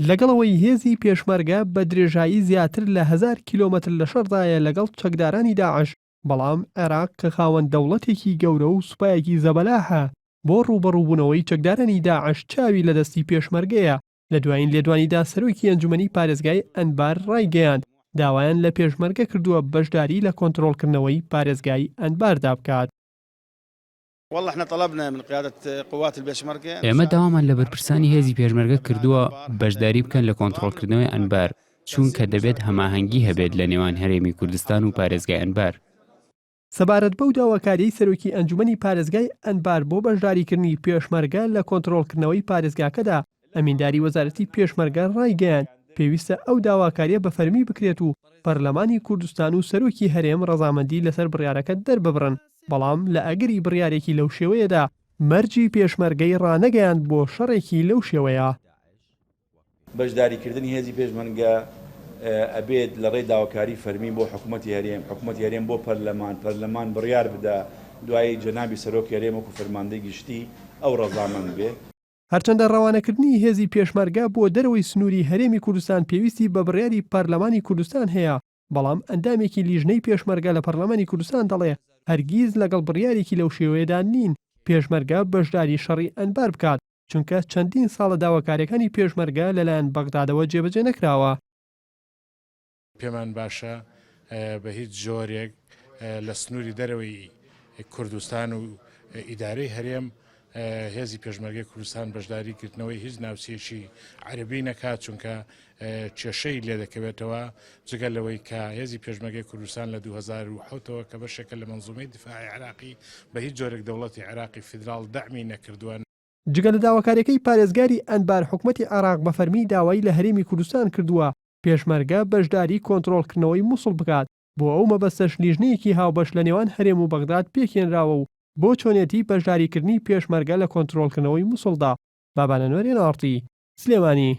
لەگەڵ ئەوەی هێزی پێشمەرگە بە درێژایی زیاتر لە هەزار کیلۆمەتر لە شەڕدایە لەگەڵ چەکدارانی داعش، بەڵام عێراق کە خاوەن دەوڵەتێکی گەورە و سوپایەکی زەبەلاحە، بۆ ڕووبەڕووبوونەوەی چەکدارانی داعش چاوی لە دەستی پێشمەرگەیە. لە دوایین لێدوانیدا سەرۆکی ئەنجومەنی پارێزگای ئەنبار ڕایگەیاند، داوایان لە پێشمەرگە کردووە بەشداری لە کۆنترۆڵکردنەوەی پارێزگای ئەنباردا بکات. ئێمە داوامان لە بەرپرسانی هێزی پێشمەرگە کردووە بەشداری بکەن لە کۆنترۆڵکردنەوەی ئەنبار، چونکە دەبێت هەماهەنگی هەبێت لە نێوان هەرێمی کوردستان و پارێزگای ئەنبار. سەبارەت بەو داواکاریەی سەرۆکی ئەنجومەنی پارێزگای ئەنبار بۆ بەشداریکردنی پێشمەرگە لە کۆنترۆڵکردنەوەی پارێزگاکەدا، ئەمینداری وەزارەتی پێشمەرگە ڕایگەیاند، پێویستە ئەو داواکاریە بە فەرمی بکرێت و پەرلەمانی کوردستان و سەرۆکی هەرێم ڕەزامەندی لەسەر بڕیارەکە دەرببڕن، بەڵام لە ئەگەری بڕیارێکی لەو شێوەیەدا مەرجی پێشمەرگەی ڕانەگەیاند بۆ شەڕێکی لەو شێوەیە. بەشداریکردنی هێزی پێشمەرگە ئەبێت لە ڕێی داواکاری فەرمی بۆ حکومەتی هەرێم، حکومەتی هەرێم بۆ پەرلەمان، پەرلەمان بڕیار بدا، دوایی جەنابی سەرۆکی هەرێم وەکو فەرماندەی گشتی ئەو ڕەزامەند بێ. هەرچەندە ڕەوانەکردنی هێزی پێشمەرگە بۆ دەرەوەی سنووری هەرێمی کوردستان پێویستی بە بڕیاری پەرلەمانی کوردستان هەیە، بەڵام ئەندامێکی لیژنەی پێشمەرگە لە پەرلەمانی کوردستان دەڵێ هەرگیز لەگەڵ بڕیارێکی لەو شێوەیەدا نین پێشمەرگە بەشداری شەڕی ئەنبار بکات، چونکە چەندین ساڵە داواکاریەکانی پێشمەرگە لەلایەن بەغدادەوە جێبەجێ نەکراوە. پێمان باشە بە هیچ جۆرێک لە سنووری دەرەوەی کوردستان و ئیدارەی هەرێم هێزی پێشمەرگەی کوردستان بەشداری گرتنەوەی هیچ ناوچەیەکی عەربی نەکات چونکە کێشەی لێ دەکەوێتەوە جگە لەوەی کە هێزی پێشمەرگەی کوردستان لە 2007ەوە کە بەشێکە لە مەنزومەی دیفاعی عێراقی بە هیچ جۆرێک دەوڵەتی عێراقی فیدراڵ دەعمی نەکردووە. جگە لە داواکاریەکەی پارێزگاری ئەنبار حکومەتی عێراق بە فەرمی داوای لە هەرێمی کوردستان کردووە پێشمەرگە بەشداری کۆنترۆڵکردنەوەی موسڵ بکات، بۆ ئەو مەبەستەش لیژنەیەکی هاوبەش لە نێوان هەرێم و بەغداد پێکهێنراوە و بۆ چۆنێتی بەشداریکردنی پێشمەرگە لە کۆنترۆڵکردنەوەی موسڵدا. بابان ئەنوەر، ئێن ئاڕ تی، سلێمانی.